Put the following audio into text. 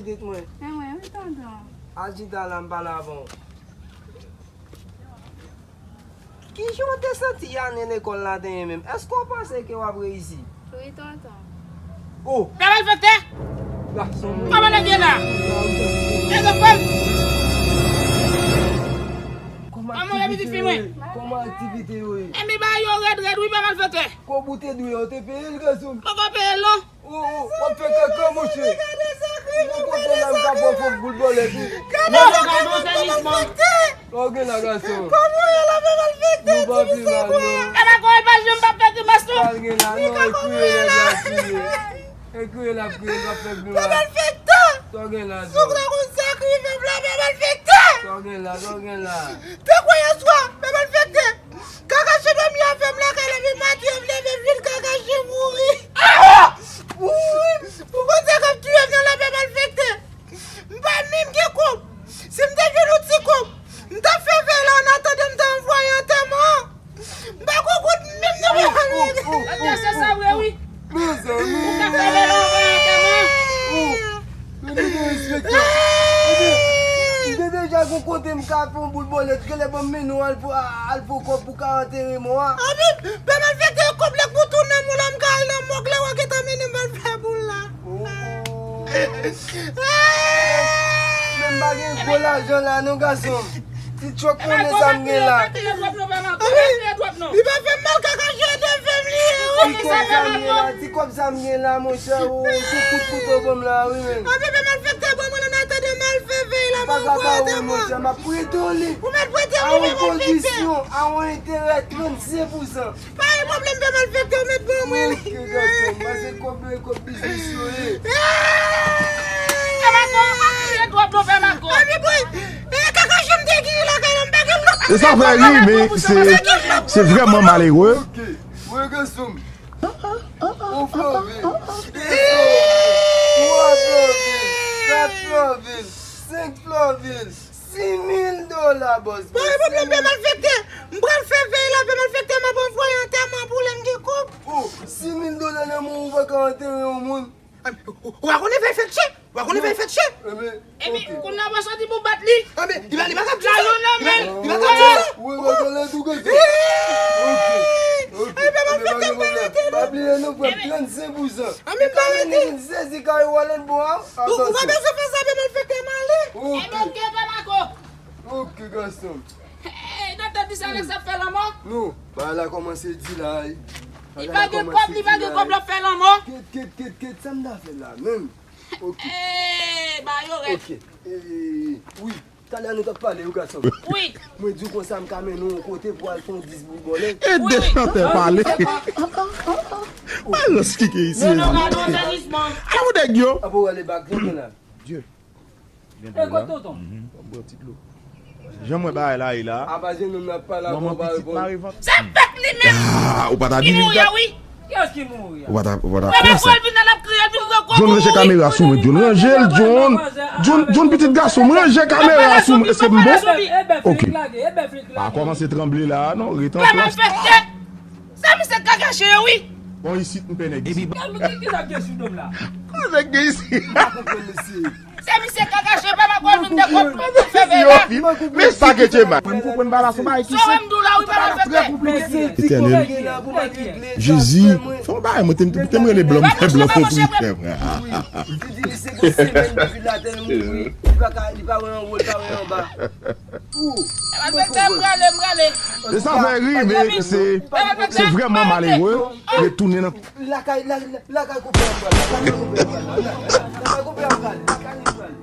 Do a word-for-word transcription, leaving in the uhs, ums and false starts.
Pitit mwen. E mwen, wi, tonton. Al chita la, m pale avè w. Kijan w te santi ane lekòl la te ye menm? Èske w panse ke w ap reyisi? Wi, tonton. Oh! Pè malfektè! Gason mwen. Kòman nèg ye la? Nèg yo fè m. Kòman aktivite yo ye? Kòman aktivite yo ye? Enben bagay yo rèd rèd wi, pè malfektè. Kòb ou te dwe an, w te peye l, gason m? Poko peye l non. Ou, ou, w ap fè kaka, monchè. Ou kote la m ka pran fòk boul bòlèt ou. Gade sa, gade sa, gade sa. Sa w gen la, gason? Kòman w ye la, pè malfektè? Nou pa pi mal non. Ala kò, pa janm pa fè grimas non. Sa l gen la non, e kriye nèg la ap kriye. E kriye l ap kriye, l pa fè grimas. Pè malfektè! Sa w gen la, John? Souk la konn sa k rive m la, pè malfektè! Sa w gen la, sa w gen la? Tankou yè swa, pè malfektè! Kakache dòmi a fè m lakay la, men maten m leve vin kakache mouri. Ou konn sa k ap touye m nan lapè malfektè? M pa menm gen kòb. Si m te jwenn yon ti kòb, m t ap fè vèy la annatandan m ta anvwaye antèman an. M pa gon goud menm nan men. Ebyen se sa vre wi. Mezanmi. Ou ka fè vèy la anvwaye antèman an. Men nou gen respekte. Ebyen, m te deja gon kote m ka fè yon boul bòlèt, genlè ban m mennen w al pou, al pou kòb pou ka antere mò a. Anben, pè malfektè, kòb la k pou tounen mou la, m ka al nan mòg la, w a gentan mennen m al fè boul la. Oh. Men m pa gen gwo lajan la non, gason m. Ti tchòk monnen sa m gen la. Li pa fè m mal, kaka jwe de fè m li ye wi. Ti kòb sa m gen la, ti kòb sa m gen la, monchè, ou, ti kout kouto ban m la, wi, men. Anben, pè malfektè, ban mwen nan atande m al fè vèy la, ban mwen prete mwen. Monchè, m ap prete w li. Ou mèt prete m wi, pè malfektè. A yon kondisyon, a yon enterè trannsenk pousan. Pa gen pwoblèm, pè malfektè, ou mèt ban mwen li. Ok, gason m, pase kòb yo e kòb biznis yo ye. Pè Mako, pa kriye twòp non, pè Mako. Anben, bòy, e kaka jan m te genyen lakay la, m pa gen lòt. E sa fè ri, men se, se vrèman malere. Ok, mwen gason m. On Florvil, de Florvil, twa Florvil, kat Florvil, senk Florvil. Sis mil dola, bòs. Pa gen pwoblèm, pè malfektè. M pral fè vèy la, pè malfektè, m ap anvwaye antèman pou lè m gen kòb. Oh, sis mil dola nan men w, ou pa ka antere yon moun. Ou pa konnen vèy fèt chè? Ou pa konnen vèy fèt chè? Epi, kounye a w ap soti pou bat li. Anben, li pa, li pa ka di sa. Li pa, li pa ka di sa. Ou wè, ou wè, ou wè, ou wè. Ok, ok. Anben, pè malfektè, m pral rete non. Pa bliye non, frè m, trannsenk pousan. Anben, m pral rete. Sezi kay ou a lòt bò a. Ou, ou pa bezwen fè sa, pè malfektè, m ale. Ok. Ebyen, ok, pè Mako. Ok, gason m. Hey, dòkta di sa nèg sa ap fè lanmò? Non, bagay la kòmanse di la, wi. Li pa gen kòb, li pa gen kòb, l ap fè lanmò. Kèt, kèt, kèt, kèt, sa m ta fè la menm? Ok. Hey, bagay yo rèd. Ok. Eh, wi, talè nou t ap pale, wi, gason m. Wi. Mwen di w konsa m ka mennen w yon kote pou al fè yon dis boul bòlèt. E de chantè pale. Alòs ki gen isi. Non, non, non, non, non. Ala w nèg yo. Apa w ale bak, gen la. Dye. E kote tonton? Mhm. Bon, bon, ti dlo. Jan mwen bagay la ye la. Apa jenòm nan ap pale avè w, pa reponn. Se fèk li menm. Ah, ou pa ta di li mouri a, wi. Kiyès ki mouri a? Ou pa ta, ou pa ta fè sa. John, ranje kamera sou mwen, John. Ranje l, John. John, John, pitit gason m, ranje kamera sou mwen. Èske m bon? Ok. Pa kòmanse tranble la, non. Ret an plas. Sa misye ka kache yo, wi. Bon, isit, m pè nèg isit. Ki, ki, ki sa k gen sou do m la? Kòman nèg gen isit? M pa konprann, mesye. Se misye ka kache, pa makòl moun de kòt moun pou fè vè la. Men sa ke Djema. Mwen m konprann bagay la, se yon bagay ki senp. Sa w wè m di w la, wi, pa mal fè tè. Etènèl. Jezi, fè yon bagay, mwen te, te m rele blan, m fè blan fè pou li fè mwen. Li di li se gon semèn depi ladan l mouri, li pa ka, li pa wè anwo, li pa wè anba. Ou, e pa fè tè, m prale, m prale. E sa fè ri, men se, se vrèman malere. Retounen nan lakay, la, la, lakay konpè an pral, lakay konpè an pral, lakay konpè an pral, lakay konpè an pral.